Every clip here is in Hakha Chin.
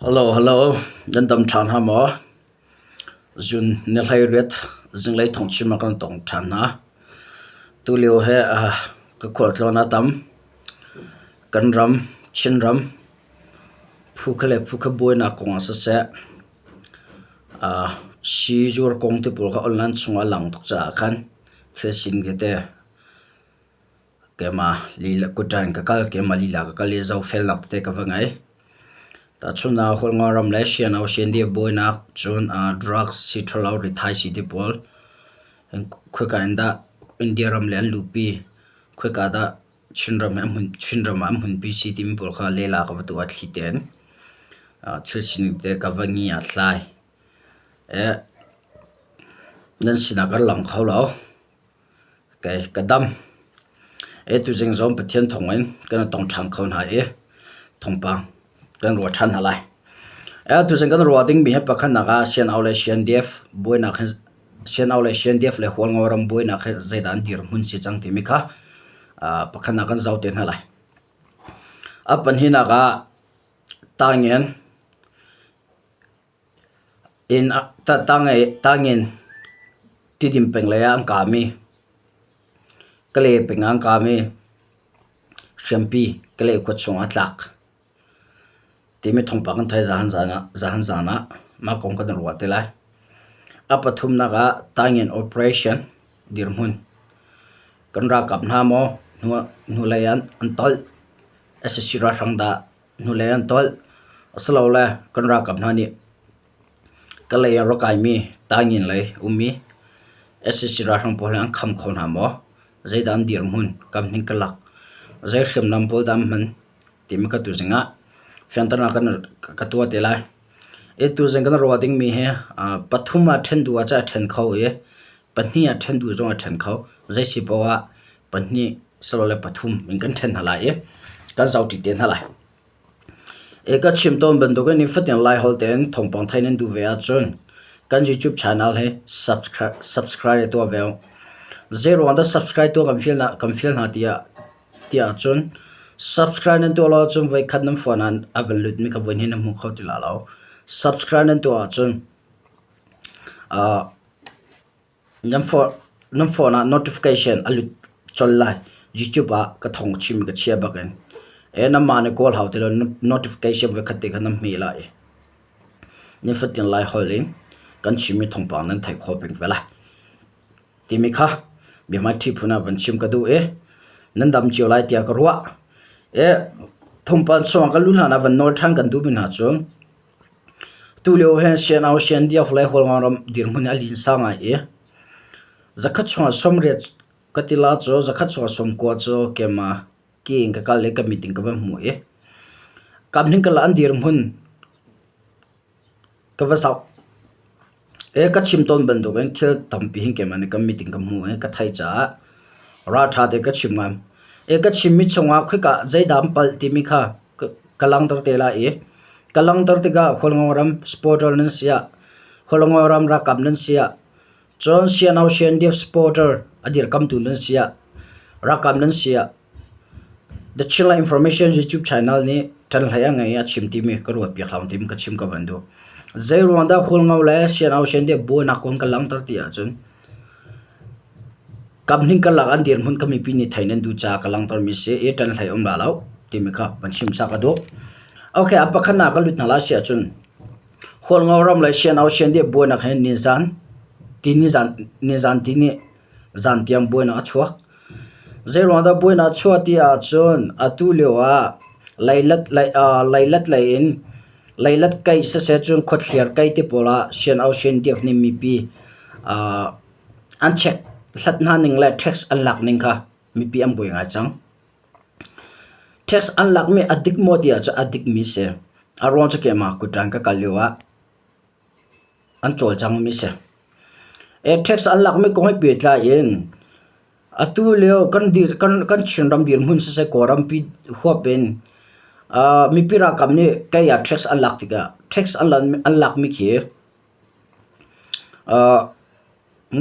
Hello, hello. Nan dam ṭhan ha maw? Zun ni 18 zinglei thawngchim ah kan tong ṭhan hna. Tulio he ka khualtlawn a tam. Kan ram, Chinram, phu kha le phu kha buainak kong ah siseh, sii-zuar kong ti pawl kha online chungah a lang tuk caah khan thil sin tete Keimah lila kuṭa in ka kal, keimah lila ka kal i zohfelnak tete ka va ngei. Tahchunhnak Hualngo ram le Siano Siandi buainak cun drugs sii ṭhalo rithaisii ti pawl khoika in dah India ram le an luhpi, khoika dah Chinram he Chinram ah an hmunpi si timi pawl kha lela ka va tuah thli tein thil sining tete ka va ngi ah hlai. Nan sinah kan lang kho lo. Kei ka dam. Tuzing zong Pathian thawngin kan i tong ṭhan kho hna i thawngpang kan ruah ṭhan hna lai. Tuzing kan ruah dingmi hi pakhatnak ah CNO le CNDF buainak hi CNO le CNDF le Hualngo ram buainak hi zeidah an dirhmun si cang timi kha pakhatnak kan zoh te hna lai. A pahnihnak ah Tangen Tangin Tidim peng lei ah an kaami Kalay peng ah an kaami hriampi Kalay khua chungah a tlak timi thawngpang kan theih zahan zan ah mah kong kan i ruah te lai. A pathumnak ah Tangin operation dirhmun kan ralkap hna maw hnulei ah an tolh sac ralhrang dah hnulei an tolh. Asilole kan ralkap hna nih Kalay ah rak kaimi Taingen lei ummi sac ralhrang pawl hi an kham kho hna maw? Zeidah an dirhmun? Kam hning ka lak. Zei hriamnam pawl dah an hman? timi ka tuzing ah fianternak ka tuah te lai. I tuzing kan ruah dingmi hi pathum ah ṭhen duh ahcun a ṭhen kho i pahnih ah ṭhen duh zong a ṭhen kho. Zei si paoh ah pahnih silole pathum in kan ṭhen hna lai i kan zohṭi te hna lai. I ka chim tawn bantukin nifatin Laiholh tein thawngpang theih nan duh ve ahcun kan YouTube channel hi subscribe, subscribe tuah ve u. Zeiruang dah subscribe tuah kan fial hna, kan fial hna tiah tiah ahcun subscribe nan tuah lo ahcun voikhat nan phone ah a van lutmi kha voihnih nan hmu kho ti la lo. Subscribe nan tuah ahcun uh, Nan phone ah notification a lut colh lai. YouTube ah ka thawng chim ka chia bak in. Nanmah nih kawl hau ti lo notification voikhat te kha nan hmeh lai i nifatin Laiholh in kan chimmi thawngpang nan theih khawh peng ve lai. Timi kha biahmaiṭhi phun ah van chim ka duh i nan dam cio lai tiah ka ruah. Thawngpang chungah ka luh hlan ah van nawl ṭhan kan duhmi hna cu Tulio hin CNO CNDF le Hualngo ram dirhmun hi a linsa ngai i zakhat chungah 80 ka ti la cu zakhat chungah 90 cu keimah ke in ka kal i ka mit in ka va hmuh i kam hning kal ah an dirhmun ka va zoh. E ka chim tawn bantukin thil tampi hin keimah nih ka mit in ka hmuh i ka theih caah ralṭha tein ka chim ngam. E ka chimmi chungah khoika zeidah an palh timi kha ka langhter te lai i ka langhter tikah Hualngo ram supporter nan si ah Hualngo ram ralkap nan si ah cun CNO CNDF supporter a dirkamtu nan si ah ralkap nan si ah The Chinland Information YouTube channel nih ṭanhlei a ngei i a chim timi ka ruat piak hlah timi ka chim ka van duh. Zei ruang dah Hualngo le CNO CNDF buainak kong ka langhter ti ahcun Kamhning karlak an dirhmun kha mipi nih theih nan duh caah ka langhtermi si i ṭanhlei um la lo timi kha van chim sak ka duh. Okay, a pakhatnak ka lut hna lai si ahcun Hualngo ram le CNO CNDF buainak hi nizan ti nizan nizan ti nih zan tiang buainak a chuak. Zeiruang dah buainak a chuah ti ahcun atu lio ah leilet lei uh, leilet lei in leilet kai siseh cun khuathliar kai ti pawl ah CNO CNDF nih mipi uh, An check hlat hna ning le tax an lak ning kha mipi an buai ngai cang. Tax an lakmi a dik maw ti ahcun a dikmi si. A ruang cu keimah kutṭan ka kal lio ah an cawlcangmi si. Tax an lakmi kong he pehtlai in atu lio kan dir kan kan Chinram dirhmun siseh Kawlrampi huap in mipi ralkap nih kei ah tax an lak tikah tax an lakmi khi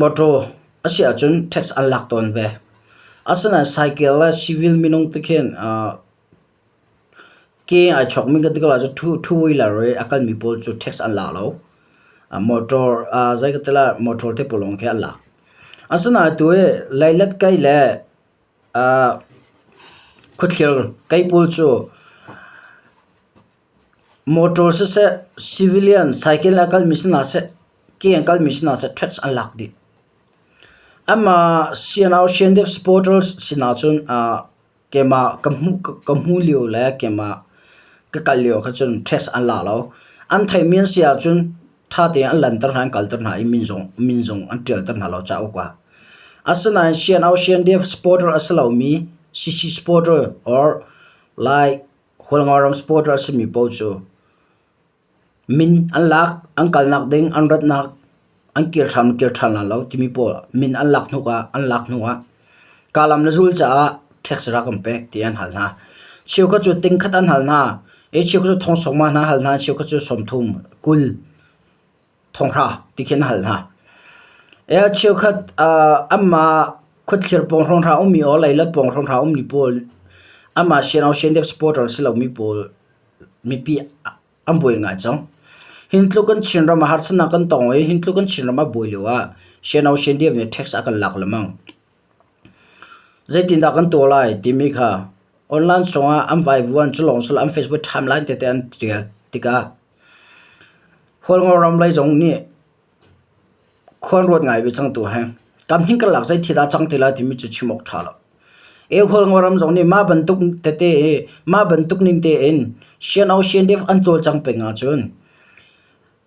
Mawṭaw a si ahcun tax an lak tawn ve. Asinain cycle le civil minung ti khin Ke ai chawkmi kan ti ko lai cu two wheeler i a kalmi pawl cu tax an la lo. Motor zei ka ti lai motor te pawl lawng khi an lak. Asinain tu hi leilet kei le khuathlir kei pawl cu motor siseh civilian cycle a kalmi si hna seh ke an kalmi si hna seh tax an lak dih. Amah CNO CNDF supporters sinah cun keimah ka hmuh ka hmuh lio le keimah ka kal lio kha cun test an la lo. An theihmi an si ahcun ṭha tein an lanter hna an kalter hna i min zong min zong an ṭialter hna lo cauk ah. Asinain CNO CNDF supporter a si lomi CC supporter or like Hualngoram supporter a simi paoh cu Min an lak, an kalnak ding, an ratnak, an kir ṭhan kir ṭhan lai lo timi pawl min an lak hnu ah an lak hnu ah kaa-lam na zul caah tax rak kan pek ti an hal hna. Cheukhat cu tingkhat an hal hna, i cheukhat cu thong sawmnga hna hal hna, cheukhat cu 30, 20, thonghra ti khi an hal hna. Cheukhat anmah khuathlir pawng hrawng ummi or leilet pawng hrawng ummi pawl anmah CNO CNDF supporter si lomi pawl mipi an buai ngai cang. Hin tluk kan Chinram ah harsatnak kan tong i hin tluk kan Chinram a buai lio ah CNO CNDF nih tax a kan lak lengmang. Zeitindah kan tuah lai timi kha online chungah an vaivuan cu lawng si lo an Facebook timeline tete an tial tikah Hualngo ram lei zong nih Khuan ruat ngai ve cang tu he. Kam hin kan lak zei thil dah cang te lai timi cu chim awk ṭha lo. E Hualngoram zong nih mah bantuk tete i mah bantuk ning tein CNO CNDF an cawlcang peng ahcun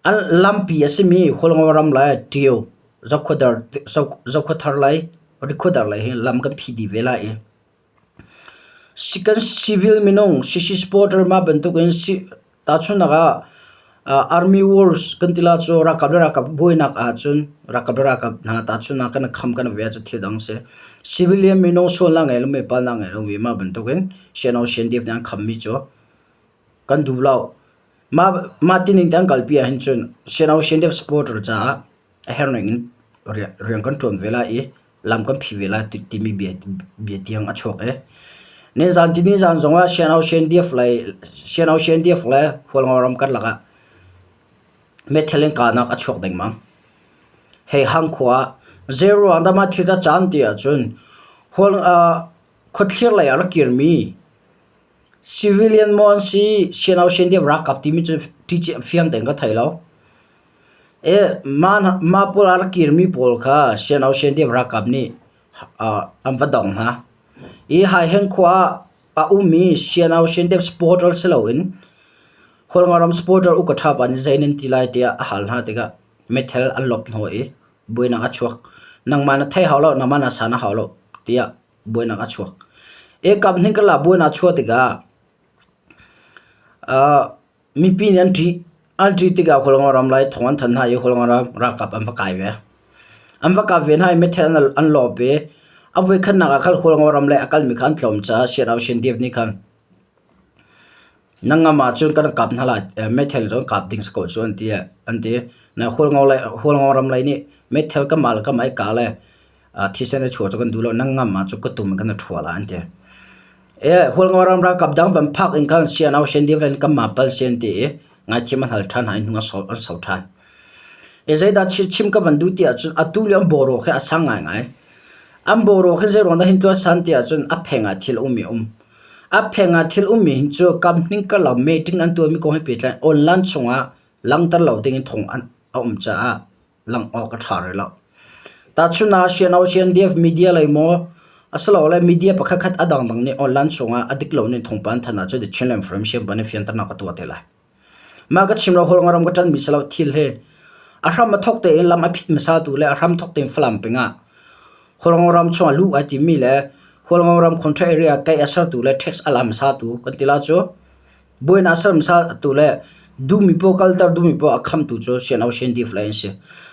an lampi a simi Hualngoram le Ṭio Zokhua Zokhua lei Rikhuadar lei hi lam kan phih dih ve lai i Kan civil minung CC supporter mah bantukin tahchunhnak ah army wars kan ti la cu ralkap le ralkap buainak ahcun ralkap le ralkap hna tahchunhnak kan i kham kan i ve ahcun thil dang a si. Civilian minung sualnak ngei lomi palnak ngei lomi mah bantukin CNO CNDF nih an khammi cu kan duh lo. Mah tining te an kalpi ahhin cun CNO CNDF supporter caah a herh ning in rian kan ṭuan ve lai i lam kan phi ve lai timi bia, bia tiang a chuak i nizan ti nizan zongah CNO CNDF le CNO CNDF le Hualngo ram karlak ah meithal in kahnak a chuak dengmang. Hei hang khua ah zeiruang dah mah thil a caan ti ahcun Hual uh, khuathlir lei ah rak kirmi civilian maw an si CNO CNDF ralkap timi cu fiang tein ka thei lo. Mah pawl a rak kirmi pawl kha CNO CNDF ralkap nih an va dong hna. I Haiheng khua ah a ummi CNO CNDF supporter si loin Khualngaram supporter uka ṭha pa nih zei nan ti lai tiah a hal hna tikah meithal an lop hnawh i buainak a chuak. Nangmah na thei hau lo, nangmah na san a hau lo tiah buainak a chuak. Kap hnih karlak buainak a chuah tikah Mipi nih an ṭih. An ṭih tikah Kawlram lai thawng an thanh hna i Kawlram ralkap an va kai ve. An va kap ve hna i meithal an lawp i a voikhatnak ah khan Kawlram lei a kalmi kha an tlawm caah CNO CNDF nih khan nan ngam ahcun kan kap hna lai, meithal cu an kap ding si ko cu an ti. An ti. Kawlram lei nih meithal kanmah le kanmah i kah le thisen a chuah cu kan duh lo nan ngam ah cu ka tum in kan i ṭhua lai an ti. Hualngoram ralkap dang van phak in khan CNO CNDF in kanmah pal si an ti i ngaithiam an hal ṭhan hna i hnu an so ṭhan. Zeidah chim ka van duh ti ahcun atu lio an boruak hi a sang ngaingai. An boruak hi zeiruang dah hin tu a san ti ahcun a pheng ah thil a um i a um. A pheng ah thil ummi hin cu kam hning karlak meeting an tuahmi kong he pehtlai online chungah langhter lo dingin thong a um caah langh awk a ṭha rih lo. Tahchun ah CNO CNDF media lei maw asilole media pakhatkhat a dangdang nih online chungah a dik lo ning thawngpang an thanh ahcun The Chinland Forum siangpahrang nih fianternak a tuah te lai. Mah ka chim lo Hawlngaram ka ṭanmi si lo thil hi a hram a thawk tein lam a phit hmasa tu le a hram thawk tein Falam peng ah Hawlngaram chungah luh ai timi le Hawlngaram contract area kaih a sertu le tax a la hmasa tu kan ti la cu Buainak serhsatu le duhmi paoh kalter duhmi paoh a khamtu cu CNO CNDF lei an si.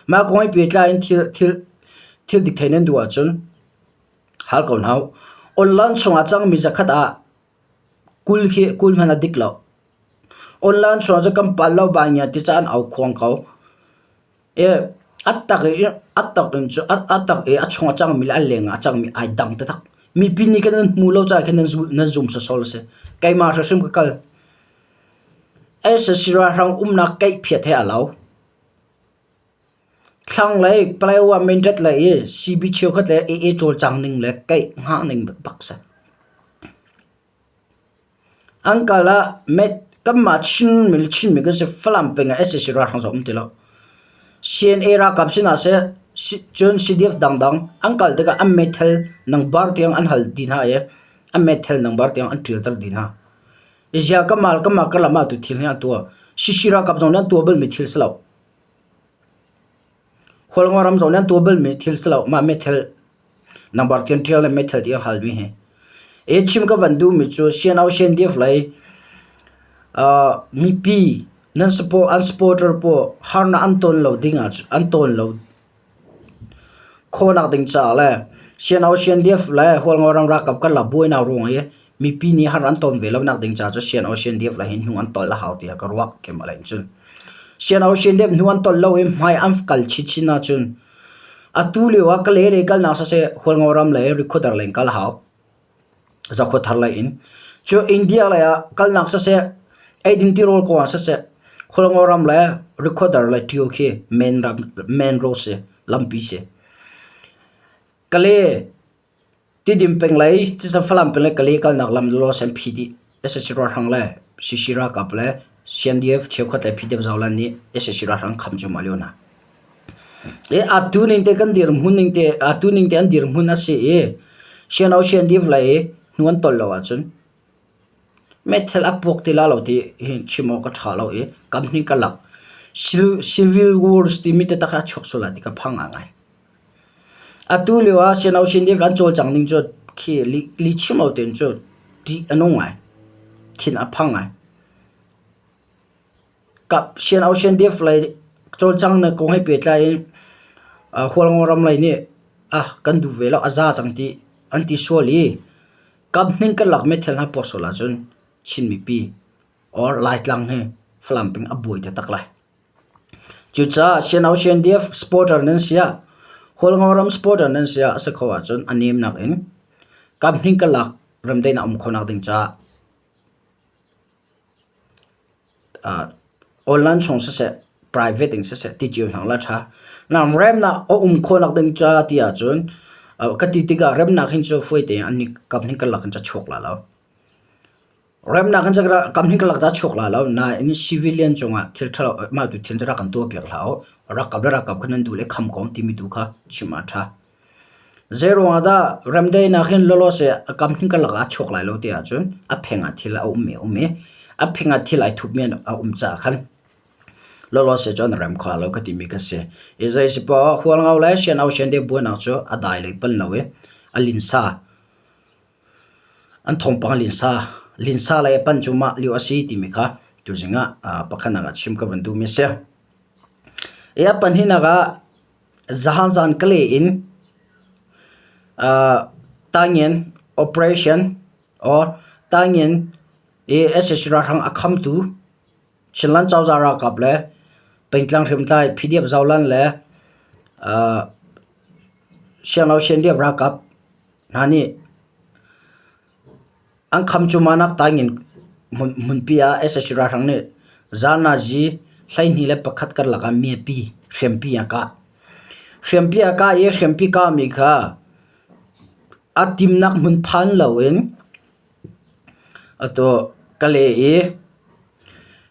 Mah kong he pehtlai in thil thil thil dik thei nan duh ahcun hal ko hna u. Online chungah cangmi zakhat ah 20 khi 20 hmanh a dik lo. Online chungah cu kan pal lo ba ngia ti ca an au khuang ko. A tak i a tak in cu a tak i a chung a cangmi le a leng ah a cangmi ai dang taktak. Mipi nih khan nan hmu lo caah khin nan zum sawsawh a si. Keimah hrimhrim ka kal. Sac ralhrang umnak keihphiat he aa lo. Thlanglei Palawa Mindat lei i CB cheukhat le AA cawlcang ning le keih hngah ning bak si. An kal ah kanmah Chinmi le Chinmi kan si Falam peng ah sac ralhrang zong um ti lo. CNA ralkap sinah seh cun CDF dangdang an kal tikah an meithal nangbar tiang an hal dih hna i an meithal nangbar tiang an ṭialter dih hna. Zia kanmah kanmah karlak mah tu thil hi an tuah. CC ralkap zong nih an tuah balmi thil si lo. Hualngo ram zong nih an tuah balmi thil si lo. Mah meithal Number tian ṭial le meithal ti a halmi hi. E chim ka van duhmi cu CNO CNDF lei uh, mipi nan support an supporter pawl harnak an ton lo ding ah an ton lo khawhnak ding caah le CNO CNDF le Hualngo ram ralkap kan la buainak ruang i mipi nih har an ton ve lonak ding caah cu CNO CNDF lei hi hnu an tolh a hau tiah ka ruah keimah lei in cun. CNO CNDF hnu an tolh lo i hmai an kal chinchin ahcun Atu lio ah Kalay lei kalnak siseh Hualngo ram lei Rikhuadar lei in kal a hau. Zakhuathar lei in. Cu India lei ah kalnak siseh eidin tirawl kong ah siseh Hualngo ram le Rikhuadar le Ṭio khi main ram main road si lampi si. Kalay Tidim peng lei Cisa Falam peng le Kalay kalnak lam law sen phi dih. SSC ralhrang le CC ralkap le CNDF cheukhat le PDF Zoland nih SSC ralhrang kham cuahmah lio hna. I atu ning te kan dirhmun ning te atu ning te an dirhmun a si i CNO CNDF lei hnu an tolh lo ahcun meithal a puak ti la lo ti hi chim awk a ṭha lo i kam hnih ka lak. Civil Wars timi taktak hi a chuak sual lai ti ka phang ngaingai. Atu lio ah CNO CNDF an cawlcangh ning cu khi lihchim lo tein cu ṭih a nung ngai. Thin a phang ngai. Kap CNO CNDF lei cawlcanghnak kong he pehtlai in Hualngo ram lei nih ah kan duh ve lo a za cang ti an ti sual i kap hning kan lak meithal hna puak sual ahcun Chin mipi or Laitlang hi Falam peng a buai taktak lai. Cucaah CNO CNDF supporter nan si ah Hualngo ram supporter nan si ah a si kho ahcun a nemnak in kaphnih karlak remdaihnak um khawhnak ding caah online chung siseh private in siseh ti cio hna la ṭha. Nang remnak a um khawhnak ding ca ti ahcun ka ti tikah remnak hin cu fawi tein an kaphnih karlak in ca chuak la lo. Remnak in kam hin ka lak ca chuak la lo nain civilian cungah thil ṭhalo mah tu thil cu rak kan tuahpiak hlah u. Ralkap le ralkap kha nan duh le kham ko timi tu kha chim ah a ṭha. Zei ruangah dah remdaihnak hin lawlaw seh kam hin ka lak ah a chuak lai lo ti ahcun a pheng ah thil a ummi a um i a pheng ah thil ai thupmi a um caah khan lawlaw seh cu an rem kho lo ka timi ka si. I zei si poah Hualngo le Sian Ocean deu buainak cu a dai lei pal lo i a linsa. An thawngpang linsa linsa lei a panh cu mah lio a si timi kha tuzing ah pakhatnak ah chim ka van duhmi a si. I a pahnihnak ah zahan zan Kalay in Taingen operation or Taingen i sac ralhrang a khamtu Chinland cozah ralkap le pengtlang hriamtlai PDF Zoland le Sianglo CNDF ralkap hna nih an kham cuahmahnak taingin hmunpi ah sac ralhrang nih zan-nazi 21 karlak ah mipi hriampi a kah. Hriampi a kah i hriampi kahmi kha a timnak hmun phan loin atu Kalay i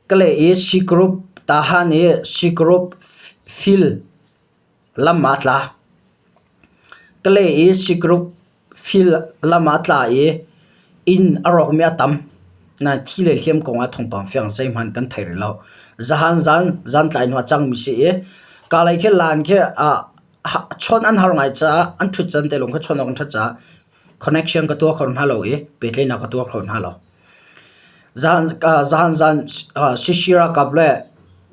Kalay i C group Tahan i C group field lam ah a tla. Kalay i sikrup fil lam ah a tla i inn a rawkmi a tam. Nain thi le hliam kong ah thawngpang fiang zeihmanh kan thei rih lo. Zahan zan zantlai hnu ah cangmi si i kalay khi laan khi chawnh an har ngai caah an ṭhut can te lawng kha chawnh awk an ṭhat caah connection ka tuah kho hna lo i pehtlaihnak ka tuah kho hna lo. Zahan zan Sisi ralkap le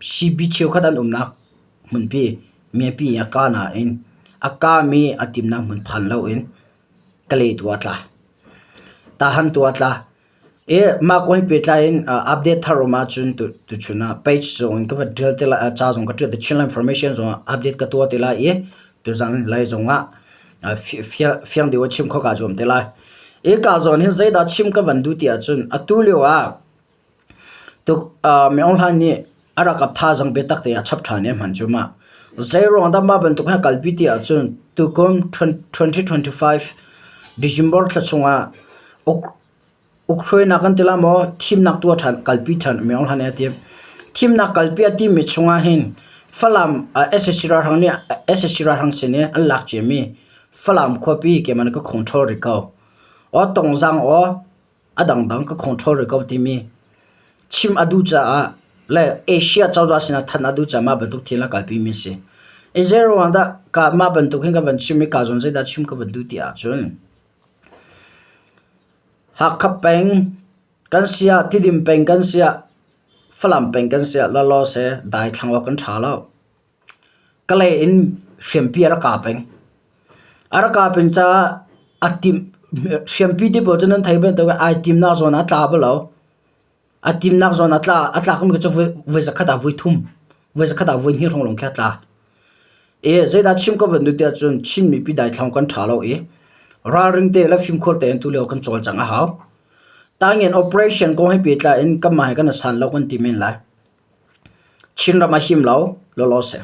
CB cheukhat an umnak hmunpi mipi a ka nain a kami a timnak hmun phan loin Kalay tu ah a tla. Tahan tu ah a tla. I mah kong he pehtlai in update thar um ahcun tuchun ah page zong in ka va ṭial te lai, ca zong ka ṭial te Chinland Information zong ah update ka tuah te lai i tuzan lei zong ah fiang deuh in chim khawh kaa zuam te lai. Hi ka zawn hin zeidah chim ka van duh ti ahcun atu lio ah. Tuk Min Aung Hlaing nih a ralkap thazaang biatak te a chap ṭhan i a hman cu mah. Zeiruang dah mah bantuk hi a kalpi ti ahcun tukum 2025 December thla chungah uk ukhruainak kan ti la maw thimnak tuah ṭhan kalpi ṭhan Min Aung Hlaing nih a ti. Thimnak kalpi a timi chungah hin Falam sac ralhrang nih sac ralhrang sin i an lak ciami Falam khuapi keimah nih ka control rih ko. Aw Tongzang aw a dangdang ka control rih ko timi chim a duh caah le Asia cozah sinah thanh a duh caah mah bantuk thil a kalpimi a si. I zeiruang dah ka mah bantuk hin ka van chim i ka zawn zeidah chim ka van duh ti ahcun Hakha peng kan si ah Tidim peng kan si ah Falam peng kan si ah lawlaw seh daithlang awk kan ṭha lo. Kalay in hriampi a rak kah peng. A rak kah peng caah a timh hriampi ti pawl cu nan theih bantuk in ai timnak zawn ah a tla bal lo. A timnak zawn ah a tla a tlak mi cu voi zakhat ah voi thum, voi zakhat ah voi hnih hrawng lawng khi a tla. I zeidah chim ka van duh tiah cun Chin mipi daithlang kan ṭha lo i ralring te le fimkhur tein tulio kan cawlcangh a hau. Tangin operation kong he pehtlai in kanmah he kan i san lo kan ti men lai. Chinram a him lo lawlaw seh.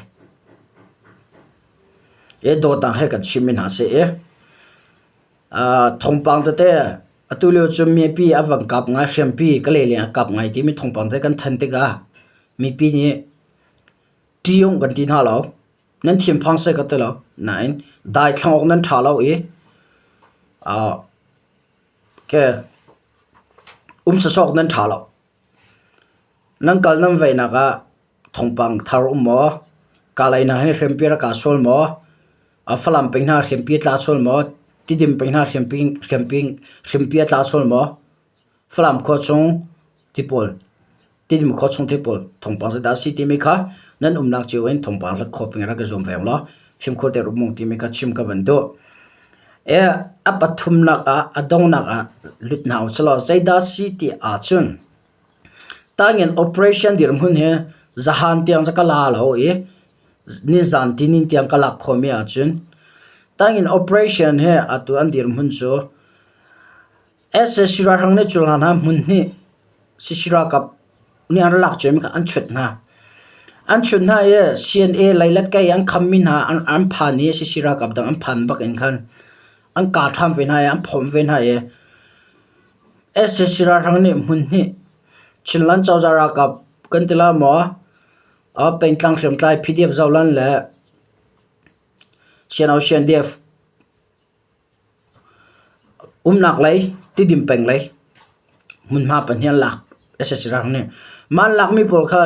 I dawtnak he kan chimmi hna si i thawngpang tete atu lio cu mipi a van kap ngai hriampi ka leleng a kap ngai timi thawngpang te kan thanh tikah mipi nih ṭih kan ti hna lo. Nan thinphang seh ka ti lo. Nain daithlang awk nan ṭha lo i ke um sawsawk nan ṭha lo. Nan kal nan veinak ah thawngpang thar um maw? Kalay hna hi hriampi rak kaa sual maw? Falam peng hna hriampi a tla sual maw? Tidim peng hna hriampi, hriampi, hriampi a tla sual maw? Falam khua chung ti pawl, Tidim khua chung ti pawl thawngpang zeidah a si timi kha nan umnak cio in thawngpang hlat khawh peng rak i zuam ve law fimkhur te rum timi kha chim ka van duh. E, a pathumnak ah, a donghnak ah lut hna usih zeidah si ti ahcun Tangin operation dirhmun hi zahan tiang cu ka la lo i nizan tinin tiang ka lak khawhmi ahcun tangin operation hi atu an dirhmun cu sac ralhrang nih cu hlan ah hmun hnih sac ralkap nih an lak ciami kha an chut hna. An chut hna i CNA leilet kei an khammi hna an phan i sac ralkap dang an phan bak in khan an kah ṭhan ve hna i an phomh ve hna i Sac ralhrang nih hmun hnih Chinland cozah ralkap kan ti lai maw, pengtlang hriamtlai PDF Zoland le Sian CNDF umnak lei Tidim peng lei hmunhma pahnih an lak sac ralhrang nih. Mah an lakmi pawl kha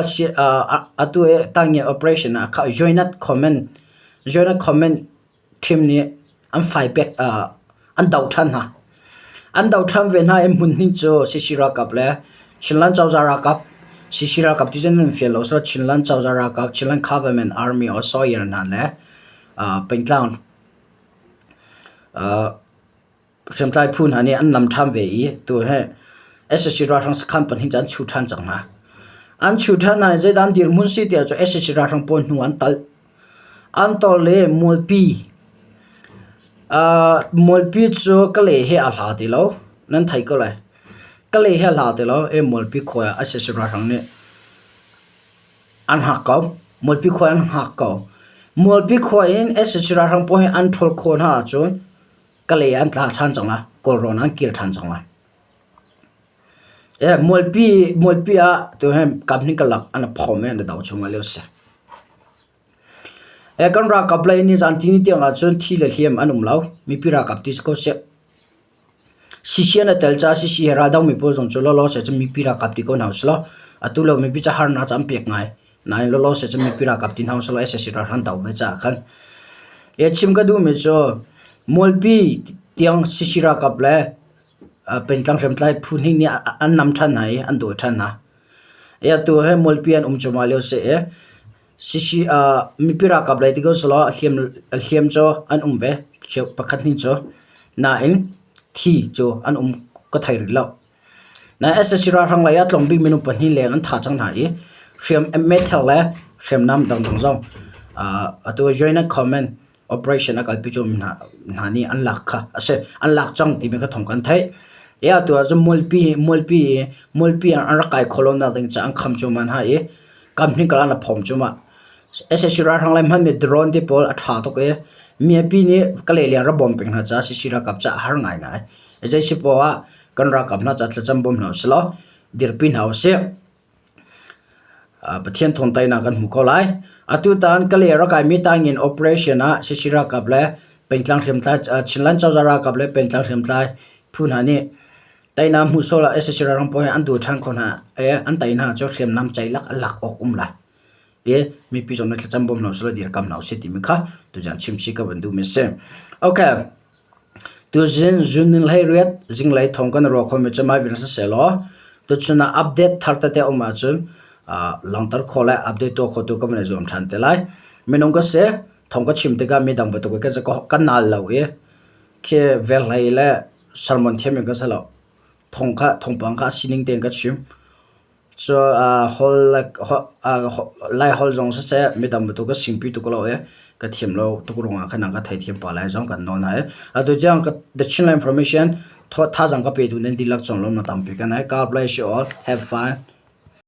atu i Tangnge operation ah Joint Command Joint Command Team nih an fai pek an doh ṭhan hna. An doh ṭhan ve hna i hmun hnih cu CC ralkap le Chinland cozah ralkap CC ralkap ti cun an fial lo sawh Chinland cozah ralkap Chinland Government Army or Sawyer hna le pengtlang hriamtlai phu hna nih an nam ṭhan ve i tu hi sac ralhrang sakhan pahnih cu an chuh ṭhan cang hna. An chuh ṭhan hna i zeidah an dirhmun si tiah cun sac ralhrang pawl hnu an talh. An tol i mualpi mualpi cu Kalay he aa hla ti lo, nan theih ko lai. Kalay he aa hla ti lo i mualpi khua ah sac ralhrang nih an hngak ko. Mualpi khua an hngak ko. Mualpi khua in sac ralhrang pawl hi an ṭhawl khawh hna ahcun Kalay an tla ṭhan cang lai. Kawlrawn an kir ṭhan cang lai. E, mualpi mualpi ah tu he kamhning kalak an phom e na do chung lio si. E kan ralkap lei ni zan tini tiang ah cun thi le hliam an um lo. Mipi ralkap ti ko seh. CC an tel ca CC he raldang mi pawl zong cu lawlaw se cun mipi ralkap ti ko hna usih law atu lo mipi ca harnak ca an pek ngai. Nain lawlaw se cun mipi ralkap ti hna usih law sac ralhrang do ve caah khan. E chim ka duhmi cu mualpi tiang CC ralkap le pengtlang hriamtlai phu hnih nih an nam ṭhan hna i an dawi ṭhan hna. E atu he mualpi an um cuahmah lio si i CC mipi ralkap lei ti ko selaw a hliam a hliam cu an um ve pakhat hnih cu nain thi cu an um ka thei rih lo. Nain sac ralhrang lei ah tlawmbik minung pahnih leng an thah cang hna i hriam meithal le hriamnam dangdang zong atu Joint Command operation a kalpi cu hna nih an lak kha a si. An lak cang timi kha thawng kan theih. I atu ah cun mualpi mualpi mualpi ah an rak kai khawh lonak ding caah an kham cuahmah hna i kam hnih kar ah an i phawm cuahmah. Sac ralhrang le hmanmi drone te pawl a ṭha tuk i mipi nih Kalay leng rak bawm peng hna caah sac ralkap caah a har ngaingai. Zei si poah ah kan ralkap hna caah thlacam bawm hna usih law dirpi hna usih. Pathian thawng teinak kan hmu ko lai. Atutan Kalay rak kaimi tangin operation ah sac ralkap le pengtlang hriamtlai Chinland cozah ralkap le pengtlang hriamtlai phu hna nih teinak hmuh sual ah sac ralhrang pawl hi an duh ṭhan kho hna i an tei hna cu hriamnam ceilak an lak awk um lai. I mipi zong nih thlacam bawm hna usih law dirkam hna usih timi kha tuzan chimchih ka van duhmi a si. Okay. Tuzing zun 18 zinglei thawng kan ruah khomi cu mah vial sisehlaw tuchun ah update thar tete a um ahcun langhter khawh le update tuah khawhtu ka van i zuam ṭhan te lai. Minung ka si, thawng ka chim tikah midang bantuk in ka naal lo i khi velhlei le sermon thiam in ka si lo. Thawng kha thawngpang kha a sining tein ka chim. Laiholh zong siseh midang bantuk ka singpi tuk lo i ka thiam lo tuk ruangah khan ka theithiam pah lai zong kan nawl hna i atu tiang The Chinland Information thazaang ka petu nan dihlak cung lawmnak tampi ka nei. God bless you all. Have fun.